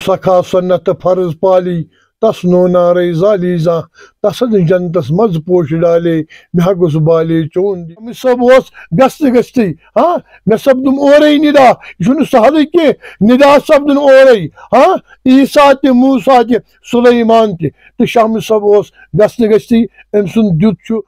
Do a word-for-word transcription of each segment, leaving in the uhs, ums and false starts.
سخا سنت فرض پالی، تس نو نارے زالی زانٛہہ، تس نہٕ جنتس منٛز پوش ڈالے، مےٚ ہا گوٚژھ بالے چون دی۔ أمِس صٲب اوس گژھتہٕ گژھتٕے، ہاں، مےٚ سپدُم اورے ندا، یہِ چھُنہٕ سہلٕے کینٛہہ، ندا سپدُن اورے، ہاں، عیسیٰ تہِ، موسیٰ تہِ، سلیمان تہِ۔ تہٕ شاہ مِس صٲب اوس گژھتہٕ گژھتٕے، أمۍ سُنٛد دیُت چھُ۔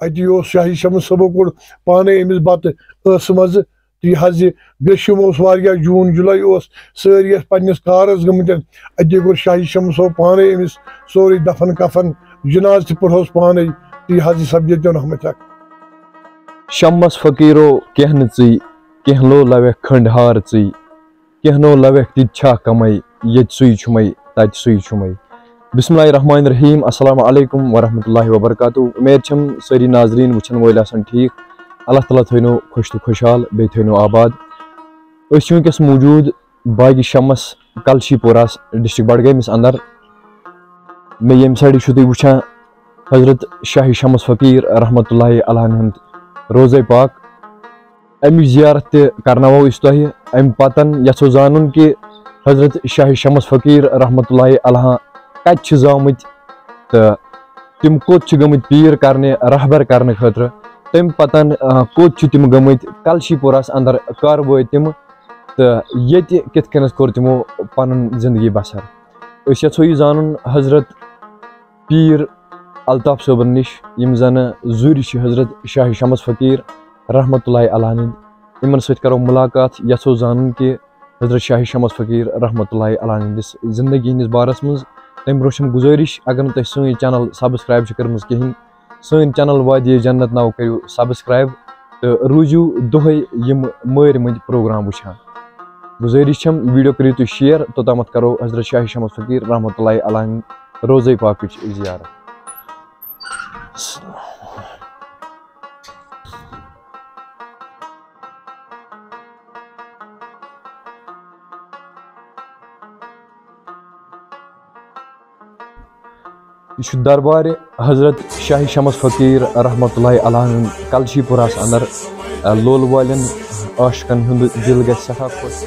اَتی اوس شاہی شمس صٲبو کوٚڑ پانے أمِس بَتہٕ ٲسہٕ منٛزٕ۔ تہٕ یہِ حظ یہِ گرٛیٚشِم اوس واریاہ، جوٗن جُلے اوس، سٲری ٲسۍ پننِس کارس گٔمٕتۍ۔ اَتی کوٚر شاہی شمس صٲب پانے أمِس سورُے دفن کفن، جنازٕ تہِ پوٚرہوس پانے۔ تہٕ یہِ حظ یہِ سپدے تیٚو رحمتِ حق۔ شمس فقیٖرو کینٛہہ نہٕ ژٕے، کینٛہہ لو لوٮ۪کھ کھنٛڈ ہار ژٕے۔ کینٛہہ نو لوٮ۪کھ تہِ تہِ چھا کمے، ییٚتہِ سُے چھُمے، تتہِ سُے چھُمے۔ بسم اللہ الرحمن الرحیم، السلام علیکم ورحمۃ اللہ وبرکاتہ۔ امید چھم سٲری ناظرین وٕچھن وٲلۍ آسن ٹھیٖک۔ اللہ تعالیٰ تھٲینو خۄش تہٕ خۄشحال، بیٚیہِ تھٲینو آباد۔ أسۍ چھِ وٕنکیٚس موٗجوٗد باغِ شمس، کلشی پوراہس، ڈسٹرکٹ بڈگٲمِس اندر۔ مےٚ ییٚمہِ سایڈٕ چھُو تُہۍ وٕچھان حضرت شاہی شمس فقیٖر رحمتہ اللہ علیہ ہُنٛد روضے پاک۔ امِچ زیارت تہِ کرناوو أسۍ تۄہہِ۔ امہِ پتن یژھو زانُن کہِ حضرت شاہ شمس فقیٖر رحمتہ اللہ علیہ کتہِ چھِ زامٕتۍ تہٕ تِم کوٚت چھِ گٔمٕتۍ پیٖر کرنہِ، رہبر کرنہٕ خٲطرٕ۔ تمہِ پتن، آ، کوٚت چھِ تِم گٔمٕتۍ، کلشی پوراہس اندر کر وٲتۍ تِم تہٕ ییٚتہِ کِتھ کٔنۍ کوٚر تِمو پنُن زندگی بسر۔ أسۍ یژھو یہِ زانُن حضرت پیٖر الطاف صٲبن نِش، یِم زن زُرۍ چھِ حضرت شاہ شمس فقیٖر رحمتہ اللہ علیہ ہٕنٛدۍ۔ یِمن سۭتۍ کرو مُلاقات، یژھو زانُن کہِ حضرت شاہ شمس فقیٖر رحمتہ اللہ علیہ ہٕنٛدِس زندگی ہٕنٛدِس بارس منٛز۔ تَمہِ برٛونٛہہ چھم گُزٲرِش، اگر نہٕ تۄہہِ سٲنۍ چینل سبسکرائب چھِ کٔرمٕژ کِہیٖنۍ، سٲنۍ چینل وادی جنت ناو کٔرِو سبسکرائب تہٕ روٗزِو دۄہے یِم مٲرۍ مٔنٛدۍ پروگرام وٕچھان۔ گُزٲرِش چھم، ویڈیو کٔرِو تُہۍ شیئر، توٚتامتھ کرو حضرت شاہ شمس فقیٖر رحمتہ اللہ علیہ ہٕنٛدِ روضے پاکٕچ زیارت۔ یہِ چھُ دربارِ حضرت شاہ شمس فقیٖر رحمتہ اللہ علیہ ہُنٛد کلشی پوراہس اندر۔ لولہٕ والٮ۪ن عاشقن ہُنٛد دِل گژھِ سٮ۪ٹھاہ خۄش۔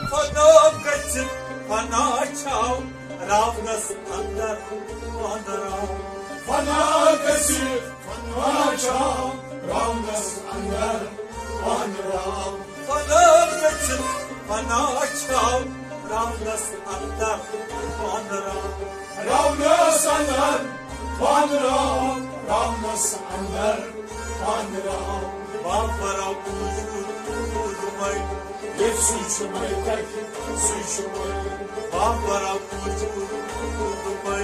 فنا گژھِ، فنا چھاو راونس اندر پانہٕ راو۔ فنا گژھِ، فنا چھاو راونس اندر پانہٕ راو۔ فنا گژھِ، فنا چھاو راونس اندر پانہٕ راو۔ راونس اندر پانہٕ راو، راونس اندر پانہٕ راو۔ بابا راو وجود مے، ییٚتہِ سُے چھُ مے تتہِ، سُے چھُ مے۔ بابا راو وجود مے،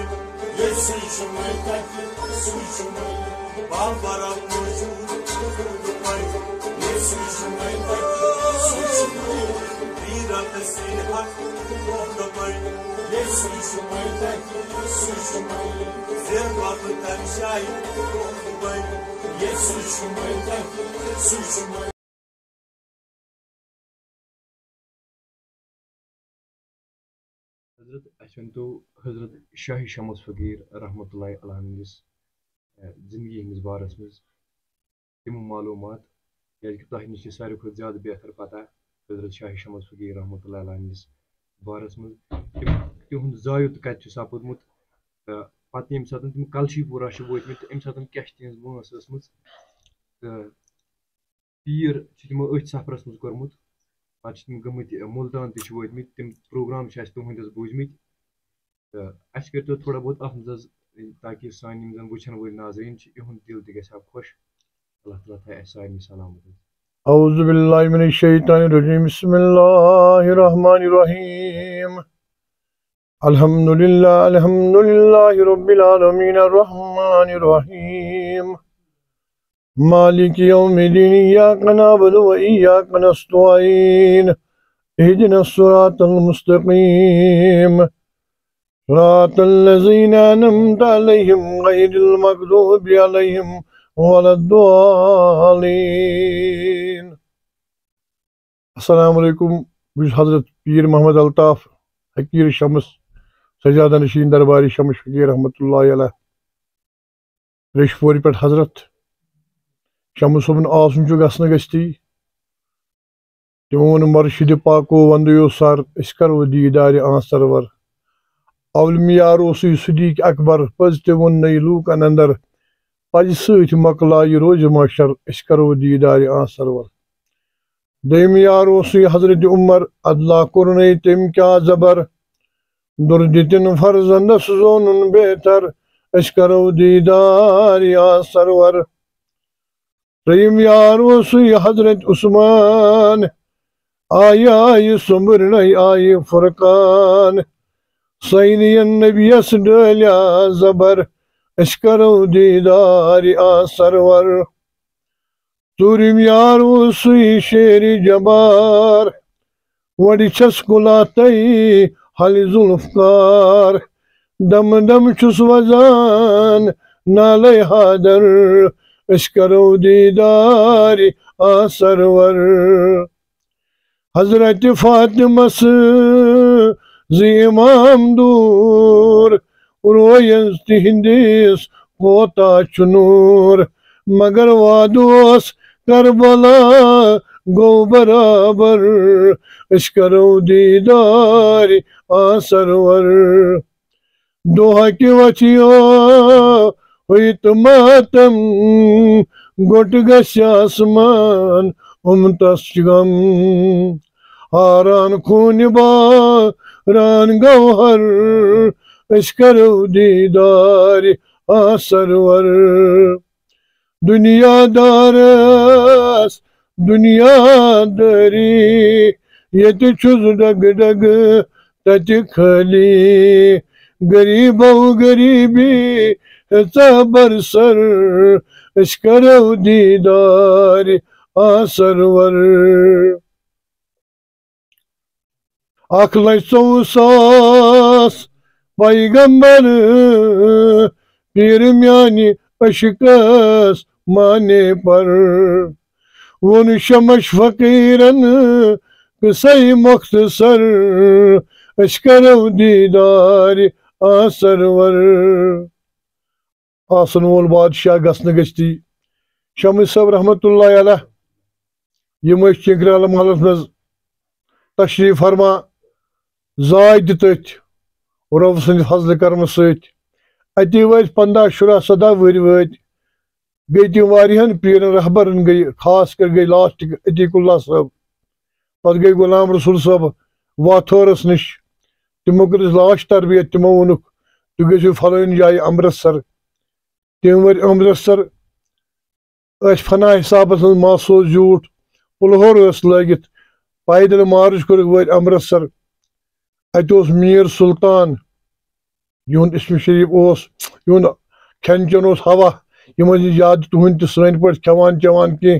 ییٚتہِ سُے چھُ مے تتہِ، سُے چھُ مے۔ بابا راو وجود مے، ییٚتہِ سُے چھُ مے تتہِ، سُے چھُ مے۔ ویرا نصیحت مے، ییٚتہِ سُے چھُ مے تتہِ، سُے چھُ مے۔ زیر بابا تن جایہِ مے، ییٚتہِ سُے چھُ مے تتہِ، سُے چھُ مے۔ حضرت، اَسہِ ؤنۍ تو حضرت شاہ شمس فقیٖر رحمتہ اللہ علیہ ہٕنٛدِس، اَ، زِندگی ہٕنٛدِس بارس منٛز تِم معلوٗمات، کیٛازِ کہِ تۄہہِ نِش چھِ ساروی کھۄتہٕ زیادٕ بہتر پتہ حضرت شاہ شمس فقیٖر رحمتہ اللہ علیہ ہٕنٛدِس بارس منٛز، تِم، تِہُنٛد زایُد کتہِ چھُ سپُدمُت، تہٕ پتہٕ ییٚمہِ ساتہٕ تِم کلشی پورہ چھِ وٲتمٕتۍ، تہٕ اَمہِ ساتہٕ کیٛاہ چھِ تِہٕنٛز وٲنٛس ٲسمٕژ، تہٕ پیٖر چھِ تِمو أتھۍ سفرس منٛز کوٚرمُت۔ پتہٕ چھِ تِم گٔمٕتۍ، اے، مُلتان تہِ چھِ وٲتمٕتۍ، تِم پروگرام چھِ اَسہِ تُہٕنٛدِس بوٗزمٕتۍ۔ تہٕ اَسہِ کٔرۍتو تھوڑا بہت اَتھ منٛز حظ، تاکہِ سانہِ یِم زَن وٕچھَن وٲلۍ ناظریٖن چھِ، یِہُنٛد دِل تہِ گژھِ ہا خۄش۔ اللہ تعالیٰ تھایہِ اَسہِ سارنٕے سلامت حظ۔ اعوذ باللہ من الشیطان الرجیم۔ بسم اللہ الرحمن الرحیم۔ الحمد للہ، الحمد للہ رب العالمین، الرحمن الرحیم، مالک یوم الدین، ایاک نعبد و ایاک نستعین، اهدنا الصراط المستقيم، صراط الذين أنعمت عليهم غير المغضوب عليهم ولا الضالين. السلام علیکم۔ بہٕ چھُس حضرت پیٖر محمد الطاف، فقیٖر شمس، سجادہ نشین درباری شمس فقیٖر رحمتہ اللہ علیہ۔ ریٚشۍ پورِ پٮ۪ٹھ حضرت شمس صٲبُن آسُن چھُ گژھنہٕ گژھتی۔ تِمو ووٚن، مرشد پاکو وندیو سر، أسۍ کرو دیٖدارِ آ سرور۔ اولم یار اوسُے صدیق اکبر، پٔز تہِ ووٚن نٔے لوٗکن اندر، پزِ سۭتۍ مۄکلایہِ روزِ محشر، أسۍ کرو دیٖدارِ آ سرور۔ دوٚیِم یار اوسُے حضرت عمر، ادلا کوٚرنَے تٔمۍ کیٛاہ زبر، دوٚر دِتِن فرزندس زونُن بہتر، أسۍ کرو دیٖدارِ آ سرور۔ ترٛیٚیِم یار اوسُے حضرت عثمان، آیہِ آیہِ سوٚمبرنَے آیہِ فرقان، سینین نبیَس ڈٲلیا زبر، أسۍ کرو دیٖدارِ آ سرور۔ ژوٗرِم یار اوسُے شیرِ جبار، وۄڑِ چھَس کُلاتَے حلِ ذوالفقار، دم دم چھُس وزان نالے حیدر، أسۍ کرو دیٖدارِ آ سرور۔ حضرت فاطمس زِ امام دوٗر، رویس تِہنٛدِس کوتاہ چھُ نوٗر، مگر وعدٕ اوس کربلا گوٚو برابر، أسۍ کرو دیٖدارِ آ سرور۔ دۄہہ کہِ وَتھیو ہوٚے تہٕ ماتم، گوٚٹ گژھِ آسمان اُمتس چھِ غم۔ ہاران خوٗنہِ باران گوہر، أسۍ کرو دیٖدارِ آ سرور۔ دُنیا دارس دُنیا دٲری، ییٚتہِ چھُس ڈگہٕ ڈگہٕ تَتہِ خٲلی۔ غریٖبو غریٖبی ہیژا برسر، أسۍ کرو دیٖدارِ آ سرور۔ اکھ لچھ ژوٚوُہ ساس پیغمبر، پیٖر میانہِ عشقس معنی پر۔ ووٚن شمش فقیرن قصے مختصر، أسۍ کرو دیٖدارِ آ سرور۔ آسن وول بادشاہ گژھنہٕ گژھتی شمس صٲب رحمتہ اللہ علیہ، یِم ٲسۍ چنکرالہ محلس منٛز تشریف فرما، زاے تہِ تٔتھۍ رۄب سٕنٛدِ فضلہٕ کرمہٕ سۭتۍ۔ اتی وٲتۍ پنٛداہ، شُراہ، سداہ وُہٕرۍ وٲتۍ۔ گٔے تِم واریاہن پیٖرن رہبرن گٔے، خاص کر گٔے لاسٹٕکۍ عتیق اللہ صٲب، پتہٕ گٔے غلام رسول صٲب واتھورس نِش۔ تِمو کٔر أسۍ لاش تربیت، تِمو ووٚنُکھ، "تُہۍ گٔژھِو فلٲنۍ جایہِ امرتسر۔" تِم وٲتۍ امرتسر، ٲسۍ فنا حسابس منٛز ماسوس زیوٗٹھ، پُلہور ٲس لٲگِتھ، پیدل مارٕچ کٔرٕکھ، وٲتۍ امرتسر۔ اتہِ اوس میٖر سلطان، یِہُنٛد اسم شریف اوس، یِہُنٛد کھٮ۪ن چٮ۪ن اوس ہوا، یِم ٲسۍ نہٕ زیادٕ تُہٕنٛدۍ تہِ سٲنۍ پٲٹھۍ کھٮ۪وان چٮ۪وان کینٛہہ۔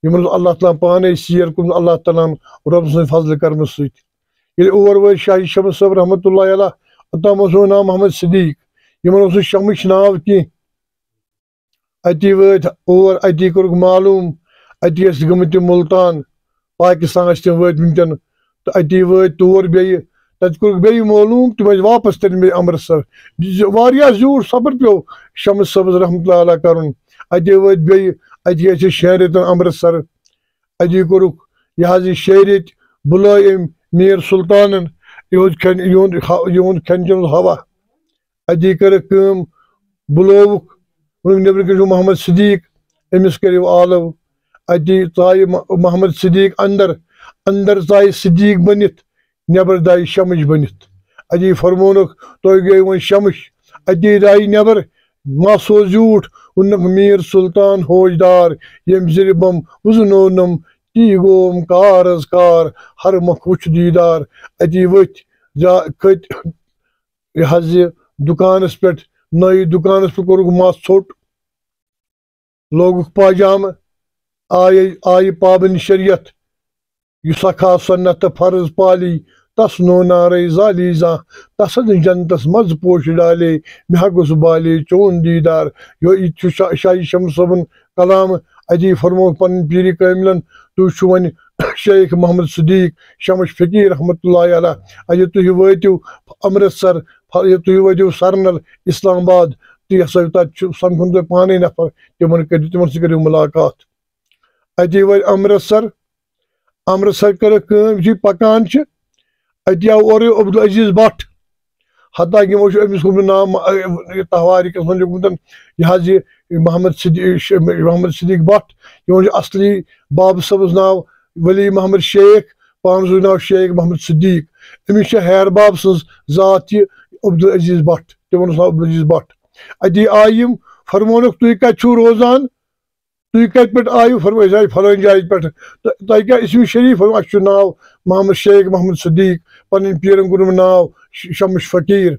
یِمن اوس اللہ تعالیٰ ہن پانے سیر کوٚرمُت، اللہ تعالیٰ ہن رۄب سٕنٛدِ فضلہٕ کرمہٕ سۭتۍ۔ ییٚلہِ اور وٲتۍ شاہی شمس صٲب رحمتہ اللہ علیہ، اوٚتام اوس میون ناو محمد صدیق، یِمن اوس نہٕ شمس ناو کینٛہہ۔ اتی وٲتۍ اور، اتی کوٚرُکھ معلوم، اتی ٲسۍ گٔمٕتۍ تِم مُلتان، پاکستان ٲسۍ تِم وٲتۍ وٕنکٮ۪ن، تہٕ اتی وٲتۍ تور بیٚیہِ، تتہِ کوٚرُکھ بیٚیہِ معلوم، تِم ٲسۍ واپس تٔرمٕتۍ امرتسر۔ زِ-، واریاہ زیوٗٹھ سفر پیوٚو شمس صٲبس رحمتہ اللہ علیہ کرُن۔ اتی وٲتۍ بیٚیہِ، اتی ٲسۍ أسۍ شیٚن رٮ۪تن امرتسر۔ اتی کوٚرُکھ یہِ حظ یہِ شیٚیہِ رٮ۪تۍ، بُلٲے أمۍ میٖر سلطانن یِہُنٛد کھٮ۪ن، یِہُنٛد ہا-، یِہُنٛد کھٮ۪ن چٮ۪نُک ہوا۔ اتی کٔرٕکھ کٲم، بُلووُکھ، ووٚنُکھ، "نیٚبرٕ کِنۍ چھُ محمد صدیق، أمِس کٔرِو آلو۔" اتی ژایہِ مح-، محمد صدیق اندر، اندر ژایہِ صدیق بٔنِتھ، نیٚبر درٛایہِ شمٕج بٔنِتھ۔ اتی فرمونُکھ، "تُہۍ گٔیِو وۄنۍ شمٕج۔" اتی درٛایہِ نیٚبر ماسو زیوٗٹھ، ووٚنُکھ، "میٖر سلطان ہوجدار، ییٚمۍ زِرِ بم وُزنونم، تی گوم کار از کار، ہر مۄکھ وُچھ دیٖدار۔" اتی ؤتھۍ، درٛا-، کھٔتۍ یہِ حظ یہِ دُکانَس پٮ۪ٹھ، نٲیِد دُکانَس پٮ۪ٹھ کوٚرُکھ مَس ژھوٚٹ، لوگُکھ پاجامہٕ، آیہِ، آیہِ پابند شریعت، یُس سخا سنت تہٕ فرض پالی، تس نو نارے زالی زانٛہہ۔ تس نہٕ جنتس منٛز پوش ڈالے، مےٚ ہا گوٚژھ بالے چون دیٖدار۔ یو یہِ تہِ چھُ شا-، شاہی شمس صٲبُن کلام۔ اتی فرمووُکھ پنٕنۍ پیٖرِ کٲملن، تُہۍ چھِو وۄنۍ شیخ محمد صدیق شمس فقیٖر رحمتہ اللہ علیہ۔ اَتہِ تُہۍ وٲتِو امرتسر، ف-، تُہۍ وٲتِو سرنل، اسلام آباد، تُہۍ ہسا تتہِ چھُ سمکھُن تۄہہِ پانے نفر، تِمن کٔرِو، تِمن سۭتۍ کٔرِو مُلاقات۔ اتی وٲتۍ امرتسر، امرتسر کٔرٕکھ کٲم، یُتھُے پکان چھِ، اتی آو اورٕ عبدالعزیز بٹ، حتیٰ کہ یِمو چھُ أمِس کوٚرمُت ناو م-، یہِ تحواریٖکس منٛز لیوٗکھمُت، یہِ حظ یہِ محمد صدیق، محمد صدیق بٹ، یِمو چھُ اصلی بابہٕ صٲبس ناو ولی محمد شیخ، پانس اوس ناو شیخ محمد صدیق۔ أمِس چھِ ہیر باب سٕنٛز ذات یہِ عبدالعزیز بٹ، تِمن اوس ناو عبدالعزیز بٹ۔ اتی آیہِ یِم، فرمونکھ، "تُہۍ کتہِ چھِو روزان؟ تُہۍ کتہِ پٮ۪ٹھ آیِو؟" فرموو، "أسۍ آیہِ فلٲنۍ جایہِ پٮ۪ٹھ۔" "تہٕ تۄہہِ کیٛاہ اسمِ شریٖف؟" فرموو، "اَسہِ چھُ ناو محمد شیخ محمد صدیق، پنٕنۍ پیٖرن کوٚرمُت ناو ش-، شمس فقیٖر۔"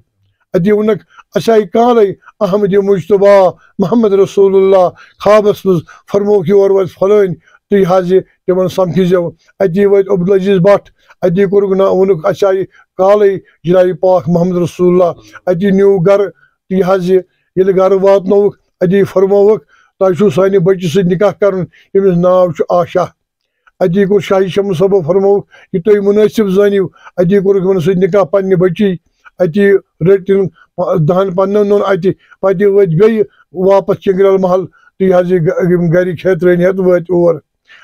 اَتی ووٚنُکھ، "اَسہِ آیہِ کالے احمد مجتبیٰ محمد رسول اللہ خوابس منٛز، فرمووُکھ، یور وٲتۍ فلٲنۍ، تُہۍ حظ یہِ تِمن سمکھِ زیو۔" اَتی وٲتۍ عبدالعزیز بٹ، اَتی کوٚرُکھ نا-، ووٚنُکھ، "اَسہِ آیہِ کالے جناب پاک محمد رسول اللہ۔" اَتی نیوٗ گرٕ، تُہۍ حظ یہِ ییٚلہِ گرٕ واتنووُکھ، اَتی فرمووُکھ، "تۄہہِ چھُو سانہِ بٔچی سۭتۍ نکاح کرُن، ییٚمِس ناو چھُ عاشا۔" اَتی کوٚر شاہی شمس صٲبو فرمووُکھ، "یہِ تُہۍ مُنٲسِب زٲنِو۔" اَتی کوٚرُکھ یِمن سۭتۍ نکاح پننہِ بٔچی۔ اَتی رٔٹۍ تِم پ-، دَہن پنٛدہن دۄہن اَتہِ۔ پَتہٕ وٲتۍ بیٚیہِ واپس چنگرل محل۔ تُہۍ حظ یہِ گ-، یِم گرِکۍ ہٮ۪تھ ترٲنۍ ہٮ۪تھ وٲتۍ اور۔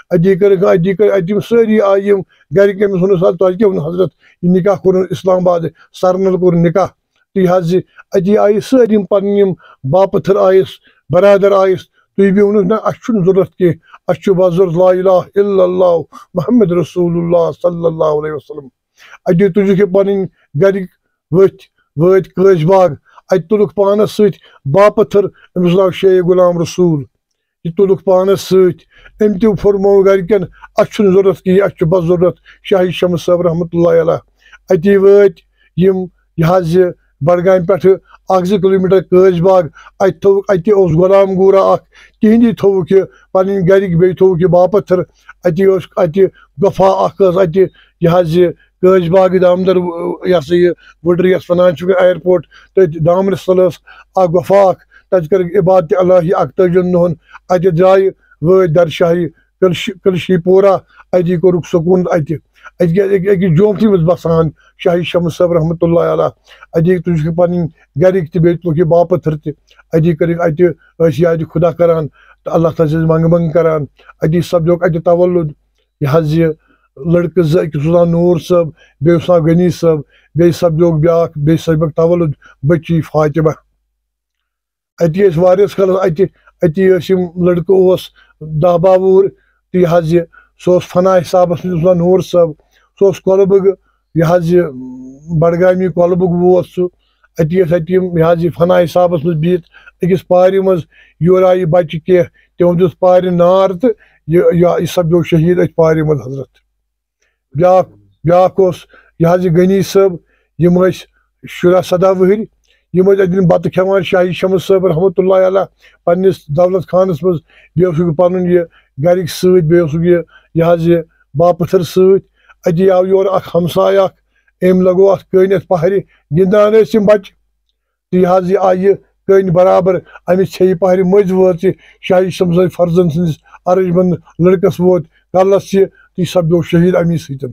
اَتی کٔرٕکھ، اَتی کٔرۍ، اَتہِ یِم سٲری آیہِ، یِم گرِکۍ أمِس ووٚنُس، "حظ تۄہہِ کیٛاہ ووٚن حضرت؟ یہِ نکاح کوٚرُن اسلام آباد، سرنل کوٚرُن نکاح۔" تُہۍ حظ یہِ، اَتی آیہِ سٲری یِم پنٕنۍ یِم باپتھٕر آیس، برادر آیس، تُہۍ بیوٗنُکھ نہ، اَسہِ چھُنہٕ ضوٚرتھ کینٛہہ، اَسہِ چھُ بس ضوٚرتھ لا الہ الا اللہ محمد رسول اللہ صلی اللہ علیہ وسلم۔ اَتی تُجُکھ یہِ پنٕنۍ گرِکۍ ؤتھۍ، وٲتۍ قٲضۍ باغ، اَتہِ تُلُکھ پانس سۭتۍ باپتھٕر، أمِس ناو شیخ غلام رسول۔ یہِ تُلُکھ پانس سۭتۍ۔ أمۍ تہِ فرموو گرِکٮ۪ن، "اَسہِ چھُنہٕ ضوٚرتھ کِہیٖنۍ، اَسہِ چھُ بس ضوٚرتھ شاہی شمس صٲب رحمتہ اللہ علیہ۔" اَتی وٲتۍ یِم، یہِ حظ یہِ بڈگامہِ پٮ۪ٹھٕ اکھ زٕ کلوٗمیٖٹر قٲضۍ باغ۔ اَتہِ تھوٚوُکھ، اَتہِ اوس غلام گورا اکھ، تِہِنٛدی تھوٚوُکھ یہِ پنٕنۍ گرِکۍ، بیٚیہِ تھوٚوُکھ یہِ باپتھٕر۔ اَتی اوس اَتہِ گۄپھا اکھ ٲس اَتہِ، یہِ حظ یہِ قٲضۍ باغ دامدر، یہِ ہسا یہِ وُڈرِ یَس وَنان چھِ airport، تٔتھۍ دامنَس تَل ٲس اَکھ گۄپھا اَکھ۔ تَتہِ کٔرٕکھ عبادت الہی اَکتٲجِن دۄہَن۔ اَتہِ درٛایہِ، وٲتۍ درشاہہِ کلشی، کلشی پورہ، اَتی کوٚرُکھ سکوٗن اَتہِ۔ اَتہِ گٔے أکۍ، أکِس جومتھٕے منٛز بَسان شاہی شمس صٲب رحمتہ اللہ علیہ۔ اَتی تُجِکھ پَنٕنۍ گَرِکۍ تہِ، بیٚیہِ تُلُکھ یہِ باپتھٕر تہِ۔ اَتی کٔرِکھ اَتہِ، ٲسۍ یادِ خدا کَران تہٕ اللہ تعالیٰ سٕنٛز منٛگہٕ منٛگہٕ کَران۔ اَتی سَپدیوکھ اَتہِ تولُد۔ یہِ حظ یہِ لٔڑکہٕ زٕ، أکِس اوس ناو نوٗر صٲب، بیٚیہِ اوس ناو غنی صٲب، بیٚیہِ سَپدیوکھ بیٛاکھ، بیٚیہِ سَپدیوکھ تولُد بٔچی فاطمہ۔ اَتی ٲسۍ واریاہَس کالَس اَتہِ، اَتی ٲسۍ یِم لٔڑکہٕ اوس دَہ باہ وُہُر، تہٕ یہِ حظ یہِ، سُہ اوس فنا حسابَس منٛز اوس ناو نوٗر صٲب، سُہ اوس کۄلبہٕ، یہِ حظ یہِ بڈگامی کۄلبُک ووت سُہ۔ اَتی ٲسۍ اَتہِ یِم، یہِ حظ یہِ فنا حسابَس منٛز بِہِتھ أکِس پارِ منٛز، یورٕ آیہِ بَچہِ کینٛہہ، تِمو دیُت پارِ نار تہٕ یہِ، یہِ، یہِ سَپدیو شہیٖد أتھۍ پارِ منٛز حضرت۔ بیٛاکھ، بیٛاکھ اوس یہِ حظ یہِ غنی صٲب، یِم ٲسۍ شُراہ سَداہ وٕہٕرۍ، یِم ٲسۍ اَتہِ بَتہٕ کھٮ۪وان شاہی شمس صٲب رحمتہ اللہ علیہ پنٛنِس دولت خانَس منٛز، بیٚیہِ اوسُکھ پَنُن یہِ گَرِکۍ سۭتۍ، بیٚیہِ اوسُکھ یہِ، یہِ حظ یہِ باپتھٕر سۭتۍ۔ اَتی آو یورٕ اَکھ ہمساے اَکھ، أمۍ لَگوو اَتھ کٔنۍ اَتھ پَہرِ، گِنٛدان ٲسۍ یِم بَچہِ۔ تہٕ یہِ حظ یہِ آیہِ کٔنۍ برابر، أمِس ژھیٚیہِ پہرِ مٔنٛزۍ وٲژ یہِ شاہی شمسٕنۍ فرزند سٕنٛدِس عرج بند لڑکس ووت کلس یہِ، تہٕ یہِ سپدیو شہیٖد اَمی سۭتۍ۔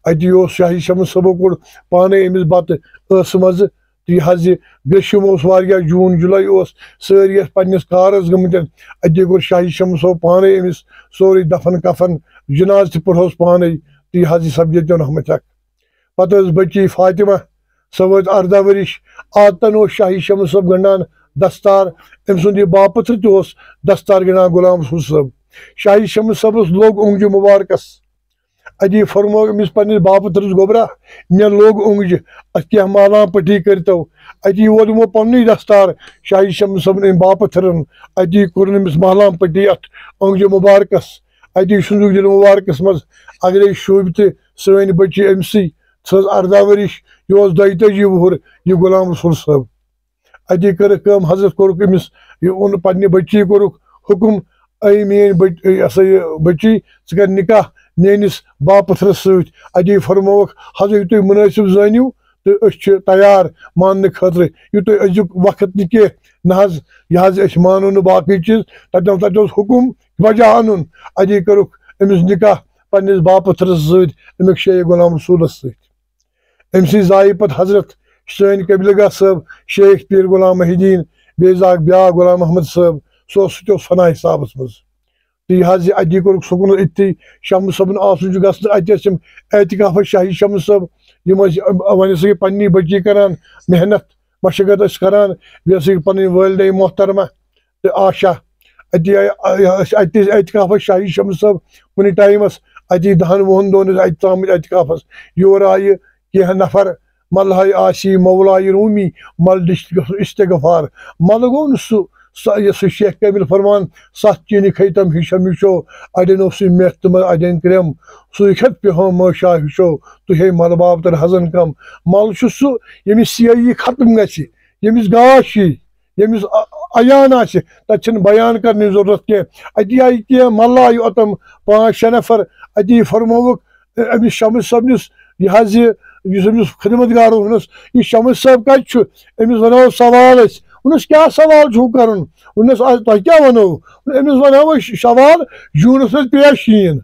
اَتی اوس شاہی شمس صٲبو کوٚڑ پانے أمِس بتہٕ ٲسہٕ منٛزٕ، تہٕ یہِ حظ یہِ گریشُم اوس واریاہ، جوٗن جُلے اوس، سٲری ٲسۍ پننِس کارس گٔمٕتۍ۔ اَتی کوٚر شاہی شمس صٲب پانے أمِس سورُے دفن کفن، جنازٕ تہِ پوٚرہوس پانے، تہٕ یہِ حظ یہِ سپدے تِم رحمت حق۔ پتہٕ ٲس بچی فاطمہ، سۄ وٲژ ارداہ ؤرِش۔ عادتن اوس شاہی شمس صٲب گنڈان دستار، أمۍ سُنٛد یہِ باپتھر تہِ اوس دستار گنڈان غلام رسول صٲب۔ شاہی شمس صٲبس لوٚگ اوٚنٛگجہِ مبارکس۔ اتی فرموو أمِس پننِس باپتھرس، "گوٚبرا، مےٚ لوٚگ اوٚنٛگجہِ، اتھ کینٛہہ مالام پٹی کٔرتو۔" اتی وول یِمو پننُے دستار شاہی شمس صٲبن أمۍ باپتھرن، اتی کوٚرُن أمِس مالام پٹی اتھ اوٚنٛگجہِ مبارکس۔ اَتی شُنٛدُکھ دِل مُبارکَس منٛز، اگرے شوٗبہِ تہِ سٲنۍ بٔچی أمۍ سٕے، سۄ ٲس ارداہ ؤرِش، یہِ اوس دۄیتٲجی وُہُر، یہِ غلام رسول صٲب۔ اَتی کٔرٕکھ کٲم، حضرت کوٚرُکھ أمِس، یہِ اوٚن پننہِ بٔچی کوٚرُکھ حُکُم، "اے میٲنۍ بٔچ-، یہِ ہسا یہِ بٔچی، ژٕ کر نکاح میٲنِس باپتھرس سۭتۍ۔ اَتی فرمووُکھ، حضرت، یہِ تُہۍ مُنٲسِب زٲنِو تہٕ أسۍ چھِ تیار ماننہٕ خٲطرٕ۔ یہِ تُہۍ أزیُک وقت نہٕ کینٛہہ، نہ حظ، یہِ حظ أسۍ مانو نہٕ باقٕے چیٖز۔ تَتہِ اوس، تَتہِ اوس حُکُم وجہ اَنُن۔ اَتی کٔرٕکھ أمِس نکاح پننِس باپتھرس سۭتۍ، اَمیُک شیخ غلام رسوٗلس سۭتۍ۔ أمۍ سٕے زایہِ پتہٕ حضرت حسین قبلگاہ صٲب، شیخ پیٖر غلام محی الدین، بیٚیہِ زاکھ بیٛاکھ غلام محمد صٲب۔ سُہ اوس، سُہ تہِ اوس فنا حسابس منٛز۔ تہٕ یہِ حظ یہِ اَتی کوٚرُکھ سکوٗن أتھی۔ شمس صٲبُن آسُن چھُ گژھان، اَتہِ ٲسۍ یِم اعتکافس شاہی شمس صٲب، یِم ٲسۍ، وۄنۍ ٲسٕکھ یہِ پننی بچی کران محنت، مشقت ٲسۍ کران، بیٚیہِ ٲسٕکھ پنٕنۍ والدہ محترمہ تہٕ آشا۔ اَتی آیہِ، آیہِ، ٲسۍ اَتہِ ٲسۍ اعتکافس شاہی شمس صٲب کُنہِ ٹایمس، اَتی دَہن وُہن دۄہن ٲسۍ اَتہِ ژامٕتۍ اعتکافس۔ یور آیہِ کینٛہہ نفر، ملہٕ ہاے آسی مولایہِ روٗمی، ملہٕ ڈِشتہٕ گژھُن استغفار۔ ملہٕ گوٚو نہٕ سُہ، سُہ، یہِ سُہ شیخ کٲمِل فرمان، ستھ چیٖنہِ کھیٚیہِ تِم ہِشم ہِشو، اَڑٮ۪ن اوس یہِ مٮ۪تھ تہٕ اَڑٮ۪ن کرٛٮ۪م، سُے کھٮ۪تھ پیٚہو مٲشا ہِشو، تُہۍ ہے ملہٕ باب تر حزن کم۔ ملہٕ چھُ سُہ، ییٚمِس سیٲہی ختم گژھِ، ییٚمِس گاش یی، ییٚمِس ع-، عیان آسہِ، تَتہِ چھِنہٕ بیان کرنٕچ ضروٗرت کینٛہہ۔ اَتی آیہِ کینٛہہ ملہٕ آیہِ اوٚتَم پانٛژھ شےٚ نفر، اَتی فرمووُکھ، أمِس شمس صٲبنِس، یہِ حظ یہِ، یُس أمِس خدمت گار اوس، ووٚنُس، "یہِ شمس صٲب کَتہِ چھُ؟ أمِس وَنو سوال أسۍ۔" ووٚنُس، "کیٛاہ سوال چھُو کَرُن؟" ووٚنُس، "آ، تۄہہِ کیٛاہ وَنو؟" أمِس وَنو أسۍ سوال، جوٗنَس منٛز پیٚیا شیٖن،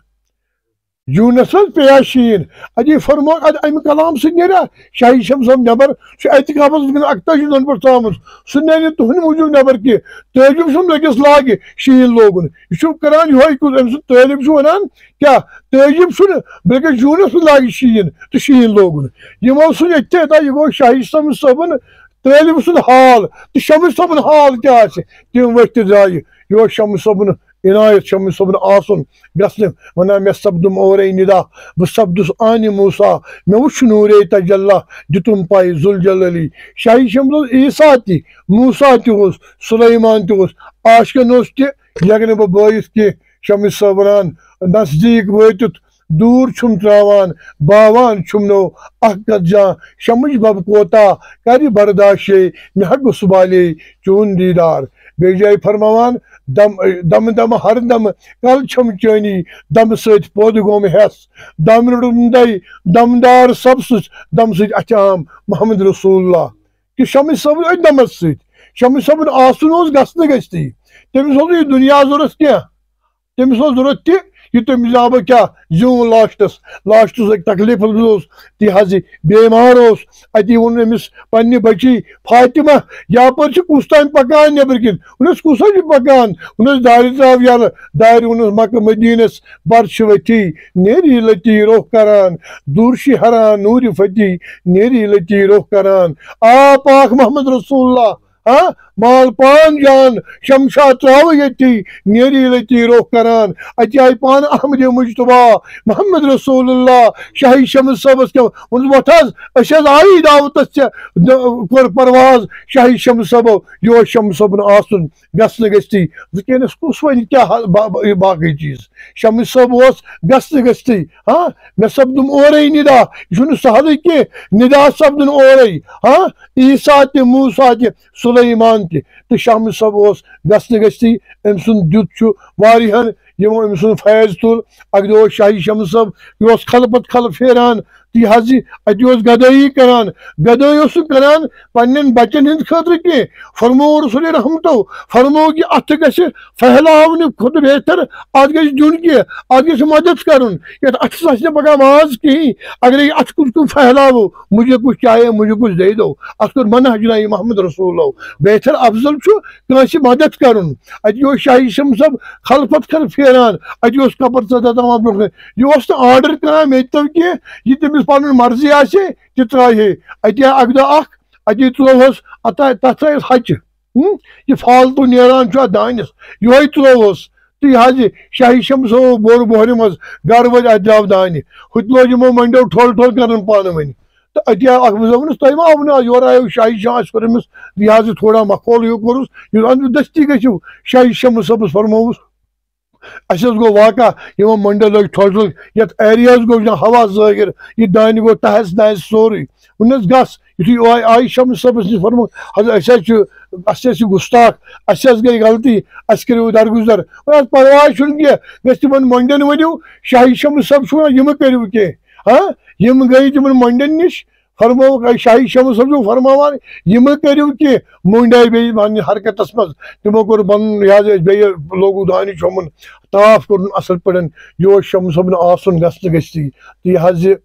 جوٗنَس منٛز پیٚیا شیٖن۔ اَتی فرمووُکھ، اَدٕ اَمہِ کلام سۭتۍ نیرا شاہی شمس صٲب نٮ۪بر؟ سُہ اعتکافَس وٕنکیٚن اَکتٲجی دۄہَن پٮ۪ٹھ ژامُت، سُہ نیرِ نہٕ تُہٕنٛدِ موٗجوٗب نٮ۪بر کینٛہہ۔ تعجب چھُم لٔگِس لاگہِ شیٖن لوگُن۔ یہِ چھُ کران یِہوٚے کُس، أمۍ سُنٛد طٲلب چھُ وَنان، کیٛاہ تعجب چھُنہٕ، بلکہِ جوٗنَس منٛز لاگہِ شیٖن تہٕ شیٖن لوگُن۔ یِمو سُنٛد ییٚتہِ تہِ، یہِ گوٚو شاہی شمس صٲبُن طٲلب سُنٛد حال تہٕ شمس صٲبُن حال کیٛاہ آسہِ، تِم ؤتھۍ تہٕ درٛایہِ۔ یہِ اوس شمس صٲبُن عنایت، شمس صٲبُن آسُن گژھنہٕ۔ وَنان، مےٚ سپدُم اورَے نِدا، بہٕ سپدُس آنِ موسیٰ، مےٚ وُچھ نوٗرے تجلیٰ، دِتُم پَے ذوالجلٲلی۔ شاہی شمس اوس عیسیٰ تہِ، موسیٰ تہِ اوس، سلیمان تہِ اوس، عاشقن اوس تہِ، لیکن بہٕ بٲیِتھ کینٛہہ۔ شمس صٲب وَنان، نزدیٖک وٲتِتھ دوٗر چھُم ترٛاوان، باوان چھُم نو اکھ کتھ جان، شمٕچ بب کوتاہ کرِ برداشے، مےٚ ہا گوٚژھ بالے چون دیٖدار۔ بیٚیہِ جایہِ فرماوان، دم، دم دم ہر دم کل چھم چٲنی، دم سۭتۍ پٲدٕ گوم ہٮ۪س، دم روٚٹُم دے دمدار سب سٕژ، دم سۭتۍ اَتھِ آم محمد رسول اللہ۔ کہِ شمس صٲبُن أتھۍ دمس سۭتۍ، شمس صٲبُن آسُن اوس گژھنہٕ گژھتٕے۔ تٔمِس اوس نہٕ یہِ دُنیا ضوٚرتھ کینٛہہ۔ تٔمِس اوس ضوٚرتھ تہِ، یہِ تٔمِس آو کیٛاہ زیوٗن لاسٹس، لاسٹس أکۍ تکلیٖفس منٛز اوس، تہِ حظ یہِ بیمار اوس۔ اَتی ووٚن أمِس پننہِ بچی فاطمہ، یپٲرۍ چھِ کُس تام پکان نیٚبرۍ کِنۍ۔ ووٚنُس، کُس حظ چھُ پکان؟ ووٚنُس، دارِ ترٛاو یَلہٕ، دارِ ووٚنُس مکہ مدیٖنس، بر چھِ ؤتھی، نیری لتی روح کران، دوٗر چھِ ہران نوٗرِ فتی، نیری لتی روح کران۔ آ پاک محمد رسول اللہ، ہاں، مال پان جان، شمشاد ترٛاوٕ ییٚتی، نیری لتی روح کران۔ اَتہِ آیہِ پانہٕ احمد مجتبیٰ، محمد رسول اللہ، شاہی شمس صٲبس کیٛاہ ووٚنُس، وۄتھ حظ، أسۍ حظ آیی دعوتس ژےٚ، د-، کوٚر پرواز شاہی شمس صٲبو۔ یہِ اوس شمس صٲبُن آسُن گژھنہٕ گژھتٕے۔ وٕنکیٚنس کُس وَنہِ کیٛاہ حال با-، با-، یہِ باقٕے چیٖز؟ شمس صٲب اوس گژھنہٕ گژھتٕے۔ ہاں، مےٚ سپدُم اورَے نِدا، یہِ چھُنہٕ سہلٕے کینٛہہ، نِدا سپدُن اورَے۔ ہاں، عیسیٰ تہِ، موسیٰ تہِ، سلیمان تہِ۔ تہٕ شمس صٲب اوس گژھنہٕ گژھتٕے، أمۍ سُنٛد دیُت چھُ واریاہن، یِمو أمۍ سُنٛد فیض تُل۔ اَکہِ دۄہ اوس شاہی شمس صٲب، یہِ اوس کھلہٕ پتہٕ کھلہٕ پھیران، تہٕ یہِ حظ یہِ اَتہِ اوس گدٲیی کران۔ گدٲے اوس نہٕ کران پننٮ۪ن بچن ہٕنٛدِ خٲطرٕ کینٛہہ۔ فرموو رسول رحمتو، فرموو کہِ اَتھ گژھِ پھہلاونہٕ کھۄتہٕ بہتر، اَتھ گژھِ دیُن کینٛہہ، اَتھ گژھِ مدد کرُن۔ یَتھ اَتھس آسہِ نہٕ پگاہ ماز کِہیٖنۍ، اگر یہِ اَتھ کُن کُن پھہلاوو، مجھے کچھ چاہیے، مجھے کچھ دے دو۔ اَتھ کوٚر منع جناب محمد رسول اللہ۔ بہتر افضل چھُ کٲنٛسہِ مدد کرُن۔ اَتہِ اوس شاہی شمس صٲب خلفت خلف پھیران، اَتہِ اوس قبر ژۄداہ تام برونٛہہ کَنہِ۔ یہِ اوس نہٕ آرڈر کران مےٚ تہِ تو کینٛہہ، یہِ تٔمِس پنُن مرضی آسہِ، تہِ ترٛایہِ ہے۔ اَتہِ آو اَکہِ دۄہ اَکھ، اَتی ترٛووہَس، اَتھ آے، تَتھ ترٛایَس ہَچہِ۔ ہُم؟ یہِ فالتوٗ نیران چھُ اَتھ دانٮ۪س۔ یِہوٚے ترٛووہَس۔ تہٕ یہِ حظ یہِ شاہی شمس صٲب بوٚر بۄہرِ منٛز گَرٕ وٲتۍ، اَتہِ درٛاو دانہِ۔ ہُتہِ لوگ یِمو مۄنٛڈیو ٹھۄل ٹھۄل کَران پانہٕ ؤنۍ۔ تہٕ أتی آو اَکھ بہٕ دوٚپمَس، "تۄہہِ ما آونہٕ آز یورٕ آیو شاہی شاہ، اَسہِ کوٚر أمِس، یہِ حظ یہِ تھوڑا ماحول ہیوٗ کوٚرُس، یُس اَنہٕ دٔستی گٔژھِو شاہی شمس صٲبَس فرمووُس۔" اَسہِ حظ گوٚو واقعہ، یِمن مۄنڈٮ۪ن لٔگۍ ٹھۄل ٹھۄل، یَتھ ایریاہَس گوٚو وٕنکٮ۪ن ہوا ظٲہِر، یہِ دانہِ گوٚو تہس نہس سورُے۔ وۄنۍ حظ گژھ، یُتھُے آے، آیہِ شمس صٲبَس نِش فرموو، حضرت، اَسہِ حظ چھُ، اَسہِ حظ چھِ گُستاخ، اَسہِ حظ گٔے غلطی، اَسہِ کٔرِو درگُزر۔ وۄنۍ حظ پرواے چھُنہٕ کینٛہہ، یۄس تِمن مۄنڈٮ۪ن ؤنِو، شاہی شمس صٲب چھُ وَنان، یِمہٕ کٔرِو کینٛہہ، ہاں، یِم گٔے تِمن مۄنڈٮ۪ن نِش، فرمووُکھ، اے شاہی شمس صٲب چھُ فرماوان، یہِ مہٕ کٔرِو کینٛہہ۔ مۄنڈۍ آے بیٚیہِ پننہِ حرکتس منٛز، تِمو کوٚر پنُن، یہِ حظ، أسۍ بیٚیہِ لوگُکھ دانہِ چھۄمبُن، تاپھ کوٚرُن اصل پٲٹھۍ، یہِ اوس شمس صٲبُن آسُن گژھنہٕ گژھتٕے۔ تہٕ یہِ حظ یہِ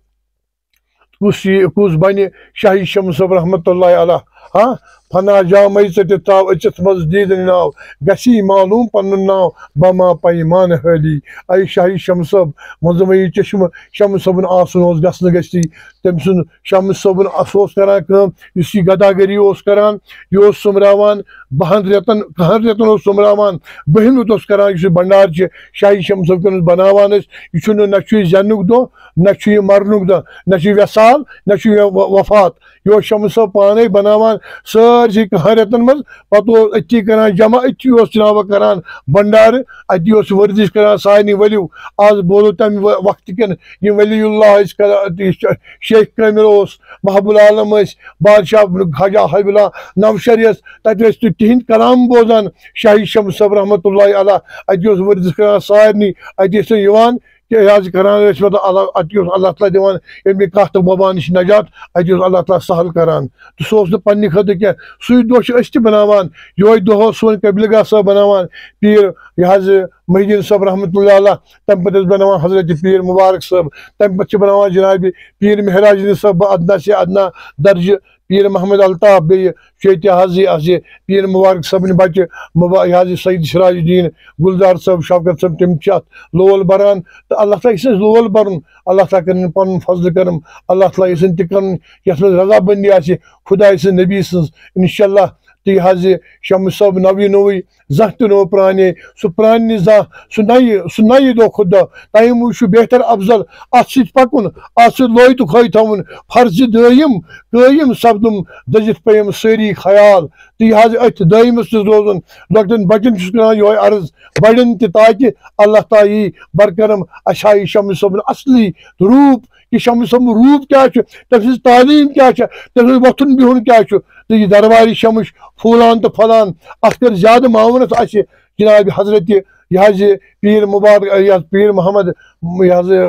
کُس یہِ، کُس بنہِ شاہی شمس صٲب رحمتہ اللہ علیہ؟ ہاں، فنا جامے ژٔٹِتھ تاو أژِتھ منٛز دیٖدنہِ ناو، گژھی معلوم پنُن ناو، بما پیمان حٲلی۔ اے شاہی شمس صٲب، منٛزٕ مہ یہِ چشمہٕ شمس صٲبُن آسُن اوس گژھنہٕ گژھتٕے۔ تٔمۍ سُنٛد شمس صٲبُن اَس اوس کران کٲم، یُس یہِ گداگری اوس کران، یہِ اوس سوٚمبراوان بَہَن رٮ۪تن، کَہَن رٮ۪تن اوس سوٚمبراوان، بٔہمہِ دۄہ اوس کران، یُس یہِ بنڈار چھِ شاہی شمس صٲب کٔرمٕژ بناوان ٲسۍ، یہِ چھُنہٕ، نہ چھُ یہِ زینُک دۄہ، نہ چھُ یہِ مرنُک دۄہ، نہ چھُ یہِ وصال، نہ چھُ یہِ و-، وفات۔ یہِ اوس شمس صٲب پانے بناوان، سٲرسٕے کَہَن رٮ۪تن منٛز، پتہٕ اوس أتی کران جمع، أتی اوس جناب کران بنڈارٕ، اتی اوس ورزش کران سارنٕے ؤلِو۔ آز بوزو تمہِ و-، وقتہٕ کٮ۪ن یِم ولی اللہ ٲسۍ کران، تہٕ یہِ شیخ کامل اوس، محب العالم ٲسۍ، بادشاہ خواجہ حبیب اللہ نوشہری ٲسۍ، تتہِ ٲسۍ تُہۍ تِہنٛدۍ کلام بوزان، شاہی شمس صٲب رحمتہ اللہ علیہ، اتی اوس ورزش کران سارنٕے، اتی ٲسۍ تِم یِوان، کیٛاہ حظ کران ٲسۍ، مطلب، اللہ، اَتہِ اوس اللہ تعالیٰ دِوان ییٚمہِ کتھ وبا نِش نجات، اَتہِ اوس اللہ تعالیٰ سہل کران۔ تہٕ سُہ اوس نہٕ پننہِ خٲطرٕ کینٛہہ، سُے دۄہ چھِ أسۍ تہِ بناوان۔ یِہوٚے دۄہ اوس سون قبلہٕ گاہ صٲب بناوان، پیٖر، یہِ حظ، محی الدیٖن صٲب رحمتہ اللہ علیہ، تَمہِ پتہٕ ٲسۍ بناوان حضرت پیٖر مبارک صٲب، تَمہِ پتہٕ چھِ بناوان جناب پیٖر مہراج الدیٖن صٲب، ادنیٰ سے ادنیٰ درجہٕ، پیٖر محمد الطاف، بیٚیہِ چھُ ییٚتہِ حظ یہِ، حظ یہِ پیٖر مبارک صٲبٕنۍ بچہِ، مبا-، یہِ حظ یہِ سید سراج الدین گُلزار صٲب، شوکت صٲب، تِم چھِ اَتھ لول بَران۔ تہٕ اللہ تعالیٰ یُس اَسہِ لول بَرُن، اللہ تعالیٰ کٔرِنۍ پَنُن فضلہٕ کَرُن، اللہ تعالیٰ یُس اَسہِ تہِ کَرُن، یَتھ منٛز رضا بندی آسہِ خۄداے سٕنٛز، نبی سٕنٛز، انشاءاللہ۔ تہٕ یہِ حظ یہِ شمس صٲب نوِ نوٚوُے، زانٛہہ تہِ نہٕ پرٛانے، سُہ پرٛانہِ نہٕ زانٛہہ، سُہ نَیہِ، سُہ نَیہِ دۄہ کھۄتہٕ دۄہ۔ تۄہہِ موٗجوٗب چھُ بہتر افضل، اَتھ سۭتۍ پَکُن، اَتھ سۭتۍ لویہِ تہٕ کھویہِ تھاوُن، فرض دٲیِم قٲیِم سپدُم، دٔزِتھ پیٚیِم سٲری خیال۔ تہٕ یہِ حظ أتھۍ دٲیمَس منٛز روزُن۔ لۄکٹٮ۪ن بَچَن چھُس کران یِہوٚے عرض، بَڑٮ۪ن تہِ، تاکہِ اللہ تعالیٰ یی برکرم اَسہِ ہا یہِ شمس صٲبُن اصلی روٗپ، یہِ شمس صٲبُن روٗپ کیٛاہ چھُ، تٔمۍ سٕنٛز تعلیٖم کیٛاہ چھےٚ، تٔمۍ سُنٛد وۄتھُن بِہُن کیٛاہ چھُ، تہٕ یہِ دربارِ شمس پھوٗلان تہٕ پھۄلان، اَتھ کٔر زیادٕ معاونت اَسہِ جناب حضرت یہِ حظ یہِ پیٖر مبارک، یہِ حظ پیٖر محمد، یہِ حظ یہِ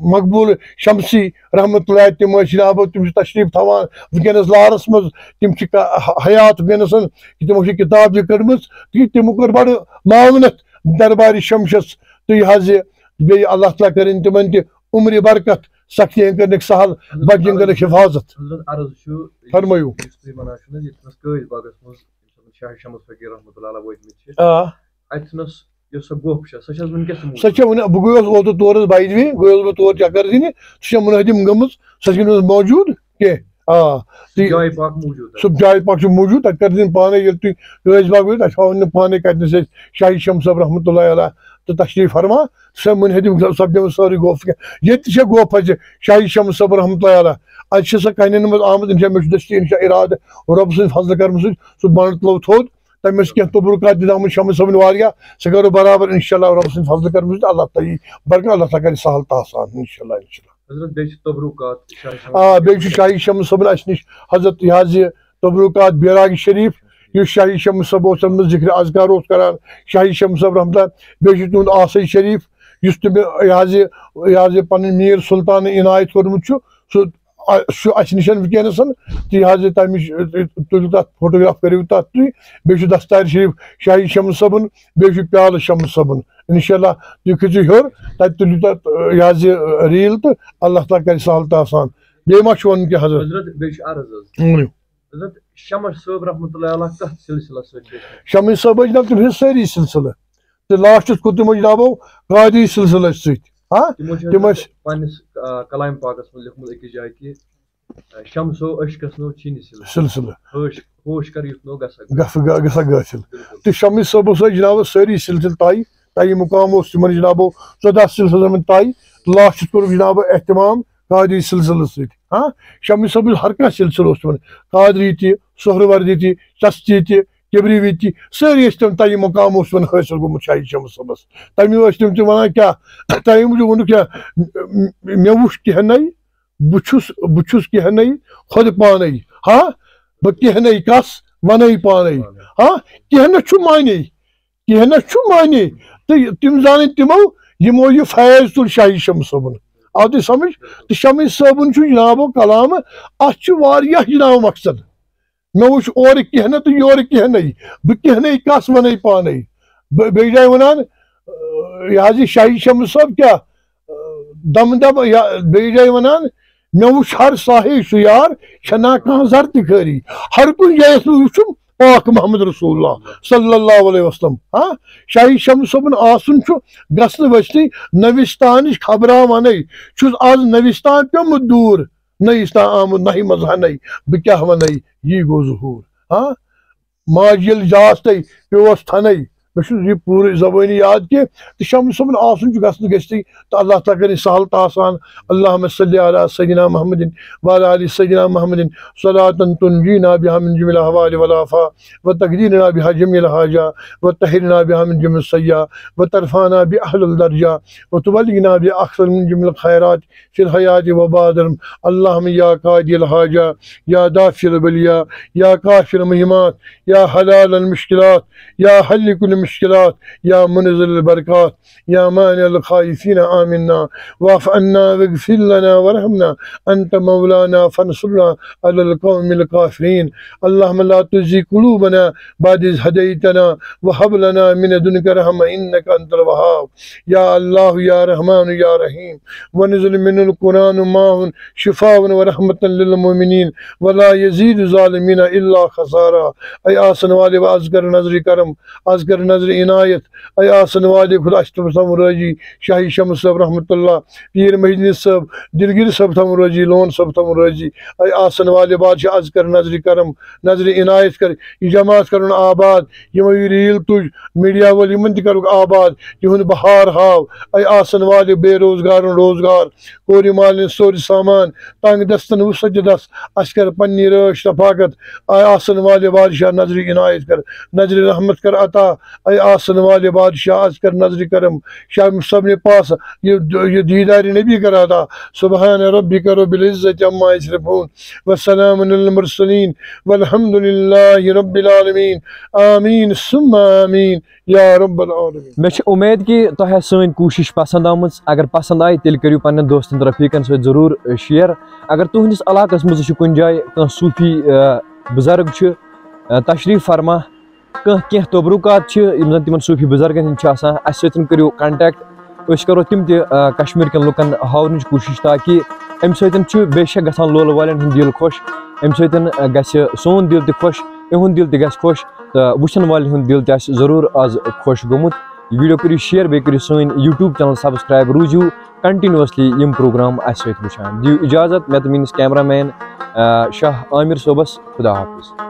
مقبوٗل شمسی رحمتہ اللہ، تِم ٲسۍ جناب، تِم چھِ تشریٖف تھاوان وٕنکیٚنَس لاہورَس منٛز، تِم چھِ کا-، حیات وٕنکیٚنَس، تِمو چھِ کِتاب تہِ کٔڑمٕژ، تہٕ تِمو کٔر بَڑٕ معاونت دربارِ شمسَس، تہٕ یہِ حظ یہِ بیٚیہِ اللہ تعالیٰ کٔرِنۍ تِمَن تہِ عمرِ برکت، سختی ہن کٔرنٕکۍ سہل، بچن کٔرنٕکۍ حفاظت۔ حضرت عرض چھُ، فرمٲیِو۔ یُس تُہۍ وَنان چھِو نہ، ییٚتہِ نَس قٲضۍ باغَس منٛز ییٚمہِ ساتہٕ شاہ شمس فقیٖر رحمتہ اللہ علیہ وٲتمٕتۍ چھِ، آ۔ اَتہِ نَس یۄس سۄ گۄپھ چھےٚ، سۄ چھےٚ حظ وٕنکیٚس تہِ موٗجوٗد؟ سۄ چھےٚ وٕنہِ، بہٕ گوٚیوس اوترٕ تور حظ by the way، گوٚیوس بہٕ تور چکر دِنہِ، سۄ چھےٚ مُنہدِم گٔمٕژ، سۄ چھےٚ نہٕ موٗجوٗد کینٛہہ۔ آ، تہٕ جایہِ پاک موٗجوٗد تَتہِ۔ سُہ جایہِ پاک چھُ موٗجوٗد، تَتہِ کَرِ دِنۍ پانے، ییٚلہِ تُہۍ قٲضۍ باغ وٲتِو، تَتہِ ہاوَن نہٕ پانے کَتہِ نَس أسۍ شاہی شمس صٲب رحمتہ اللہ علیہ تہٕ تشریٖف فرما، سۄ مُنہدِم سپدیمٕژ سٲرٕے گۄپھ کینٛہہ۔ ییٚتہِ تہِ چھےٚ گۄپھ اَسہِ شاہی شمس صٲب رحمتہ اللہ علیہ، اَتہِ چھِ سۄ کَنٮ۪ن منٛز آمٕژ، اِنشاء مےٚ چھُ دٔستی اِنشاء اِرادٕ رۄب سٕنٛدِ فضلہٕ کرمہٕ سۭتۍ سُہ بَنٛڈ تُلو تھوٚد۔ تٔمِس کینٛہہ تبرُکات دِتھ آمٕتۍ شمس صٲبٕنۍ واریاہ، سُہ کرو برابر انشاءاللہ رب سٕنٛدِ فضلہٕ کرمہٕ سۭتۍ، اللہ تعالیٰ یی برکت، اللہ تعالیٰ کرِ سہل تہٕ آسان انشاءاللہ، انشاءاللہ۔ حضرت، بیٚیہِ چھِ تبرُکات شاہی شمس آ، صٲبٕنۍ۔ بیٚیہِ چھُ شاہی شمس صٲبُن اَسہِ نِش حضرت یہِ حظ یہِ تبرُکات بیراگ شریف، یُس شاہی شمس صٲب اوس تَتھ منٛز ذکر اذکار اوس کران، شاہی شمس صٲب رحمتہ اللہ، بیٚیہِ چھُ تِہُنٛد آسٲیِش شریف، یُس تٔمۍ یہِ حظ یہِ، یہِ حظ یہِ پنٕنۍ میٖر سلطان عنایت کوٚرمُت چھُ، سُہ آ، سُہ چھُ اَسہِ نِش وٕنکیٚنَس، تہٕ یہِ حظ یہِ تَمِچ، تُلِو تَتھ photograph کٔرِو تَتھ تُہۍ، بیٚیہِ چھُ دستار شریف شاہی شمس صٲبُن، بیٚیہِ چھُ پیالہٕ شمس صٲبُن، انشاءاللہ تُہۍ کھٔسِو ہیوٚر، تَتہِ تُلِو تَتھ، یہِ حظ یہِ reel تہٕ اللہ تعالیٰ کَرِ سہل تہٕ آسان۔ بیٚیہِ ما چھُ وَنُن کینٛہہ حضرت؟ حضرت، بیٚیہِ چھُ عرض حظ۔ ؤنِو۔ حضرت، شمس صٲب رحمتہ اللہ علیہ کَتھ سلسلس سۭتۍ چھِ ٲسمٕتۍ؟ شمس صٲب ٲسۍ جناب تِم چھِ سٲری سلسلہٕ۔ تہٕ lastس کوٚر تِمو جنابو قادری سلسلس سۭتۍ۔ ہاں؟ تِمو چھِ تِم حضرت ٲسۍ پننِس، آ، کلام پاکس منٛز لیوٚکھمُت أکِس جایہِ کہِ، آ، شمسو عشقس نو چینی سلسلہٕ۔ سلسلہٕ۔ ہوش، ہوش کر یُتھ نو گژھکھ۔ گژھٕ گا-، گژھکھ غٲفِل۔ بِلکُل۔ تہٕ شمس صٲبس ٲسۍ جنابس سٲری سلسلہٕ طے، طے مقام اوس تِمن جنابو ژۄداہ سلسلن منٛز طے۔ Lastس کوٚرُکھ جنابو اہتمام قادری سلسلس سۭتۍ۔ ہاں؟ شمس صٲبس ہر کانٛہہ سلسلہٕ اوس تِمن، قادری تہِ، سہروردی تہِ، چشتی تہِ، کبری ویتی، سٲری ٲسۍ تِم تَمہِ مقام اوس وۄنۍ حٲصِل گوٚمُت شاہی شمس صٲبس۔ تَمہِ ٲسۍ تِم تہِ وَنان کیٛاہ، تَمہِ موٗجوٗب ووٚنُکھ کیٛاہ، مےٚ وُچھ کینٛہہ نَے، بہٕ چھُس، بہٕ چھُس کینٛہہ نَے خۄد پانَے۔ ہا، بہٕ کینٛہہ نَے کَس وَنَے پانَے۔ ہا، کینٛہہ نہ چھُ معنی، کینٛہہ نہ چھُ معنی۔ تہٕ تِم زانٕنۍ تِمو، یِمو یہِ فیض تُل شاہی شمس صٲبُن۔ آو تُہۍ سمجھ؟ تہٕ شمس صٲبُن چھُ جناب و کلام، اَتھ چھُ واریاہ جناب مقصد۔ مےٚ وُچھ اورٕ کینٛہہ نہ تہٕ یورٕ کینٛہہ نَے۔ بہٕ کینٛہہ نَے کَس وَنَے پانَے۔ بہٕ بیٚیہِ جایہِ وَنان، اہ، یہِ حظ یہِ شاہی شمس صٲب کیٛاہ، اہ، دَم دَم یا بیٚیہِ جایہِ وَنان، مےٚ وُچھ ہر ساہے سُہ یار، چھَنا کانٛہہ زَر تہِ خٲری۔ ہر کُنہِ جایہِ یَتھ بہٕ وُچھُم پاک محمد رسول اللہ صلی اللہ علیہ وسلم۔ ہاں، شاہی شمس صٲبُن آسُن چھُ گژھنہٕ ؤژھنٕے نوِستانٕچ خبرا وَنَے۔ چھُس آز نوِستان پیوٚمُت دوٗر، نہ اس تام آمُت نہ ہی منٛز ہنَے، بہٕ کیٛاہ وَنَے، یی گوٚو ظہوٗر۔ ہاں، ماجہِ ییٚلہِ جاس تَے پیوس تھنَے، مےٚ چھُنہٕ یہِ پوٗرٕ زبٲنی یاد کینٛہہ۔ تہٕ شمس صٲبُن آسُن چھُ گژھنہٕ گژھتٕے، تہٕ اللہ تعالیٰ کَرِ سہل تہٕ آسان۔ اللہم صلی علی سیدنا محمد وعلی آل سیدنا محمد، صلاة تنجینا بها من جميع الأهوال والآفات، وتقضي لنا بها جميع الحاجات، وتطهرنا بها من جميع السيئات، وترفعنا بها أعلى الدرجات، وتبلغنا بها أكثر من جميع الخيرات في الحياة وبعد الممات. اللهم يا قاضي الحاجات، يا دافع البليات، يا كاشف المهمات، يا حلال المشكلات، يا حل كل المشكلات، يا منزل البركات، يا مانع الخائفين آمنا، واعف عنا واغفر لنا وارحمنا، أنت مولانا فانصرنا على القوم الكافرين. اللهم لا تزغ قلوبنا بعد إذ هديتنا وهب لنا من لدنك رحمة إنك أنت الوهاب. يا الله يا رحمن يا رحيم، ونزل من القرآن ما هو شفاء ورحمة للمؤمنين ولا يزيد الظالمين إلا خسارا. اے آسن والے، از کر نظر کرم، از کر نظر عنایت۔ اے آسن والے خدا، اَسہِ تھٲوُن راضی شاہی شمس صٲب رحمت اللہ، پیٖر مجنِس صٲب، دلگیر صٲب تھٲوُن راضی، لون صٲب تھٲوُن راضی۔ اے آسن والے بادشاہ، از کر نظر کرم، نظر عنایت کر، یہِ جماعت کرُن آباد، یِمو یہِ ریٖل تُج، میڈیا وٲلۍ، یِمن تہِ کرُکھ آباد، یِہُنٛد بہار ہاو۔ اے آسن والہِ بے روزگارن روزگار، کورِ مالنہِ سورُے سامان، تنگ دستن وُسعت دس، اَسہِ کر پننہِ رٲچھ رفاقت۔ اے آسن والہِ بادشاہ، نظرِ عنایت کر، نظرِ رحمت کر عطا۔ اے آسن والہِ بادشاہ، از کر نظرِ کرم۔ شاہ صٲبنہِ پاس یہِ، یہِ دیدارِ نبی کر عطا۔ سبحان ربک رب العزة عما یصفون، وسلام علی المرسلین، والحمد للہ رب العالمین۔ آمین ثم آمین۔ یا رب العالمین۔ مےٚ چھِ اُمید کہِ تۄہہِ آسہِ سٲنۍ کوٗشِش پسنٛد آمٕژ۔ اگر پسنٛد آیہِ، تیٚلہِ کٔرِو پننٮ۪ن دوستن تہٕ رفیقن سۭتۍ ضروٗر، اے، share۔ اگر تُہنٛدِس علاقس منٛز چھُ کُنہِ جایہِ کانٛہہ صوٗفی، اے، بُزرگ چھُ، اے، تشریٖف فرما، کانٛہہ، کینٛہہ تبرُکات چھِ، یِم زن تِمن صوٗفی بُزرگن ہٕنٛدۍ چھِ آسان، اَسہِ سۭتۍ کٔرِو contact۔ أسۍ کرو تِم تہِ، اے، کشمیٖر کٮ۪ن لُکن ہاونٕچ کوٗشِش، تاکہِ اَمہِ سۭتۍ چھُ بے شک گژھان لولہٕ والٮ۪ن ہُنٛد دِل خۄش، اَمہِ سۭتۍ، اے، گژھِ سون دِل تہِ خۄش، یِہُنٛد دِل تہِ گژھِ خۄش۔ تہٕ وٕچھن والٮ۪ن ہُنٛد دِل تہِ آسہِ ضروٗر آز خۄش گوٚمُت۔ یہِ video کٔرِو share، بیٚیہِ کٔرِو سٲنۍ YouTube channel subscribe۔ روٗزِو continuously یِم program اَسہِ سۭتۍ وٕچھان۔ دِیِو اِجازت مےٚ تہٕ میٛٲنِس camera man، آ، شاہ عامر صٲبَس۔ خدا حافظ۔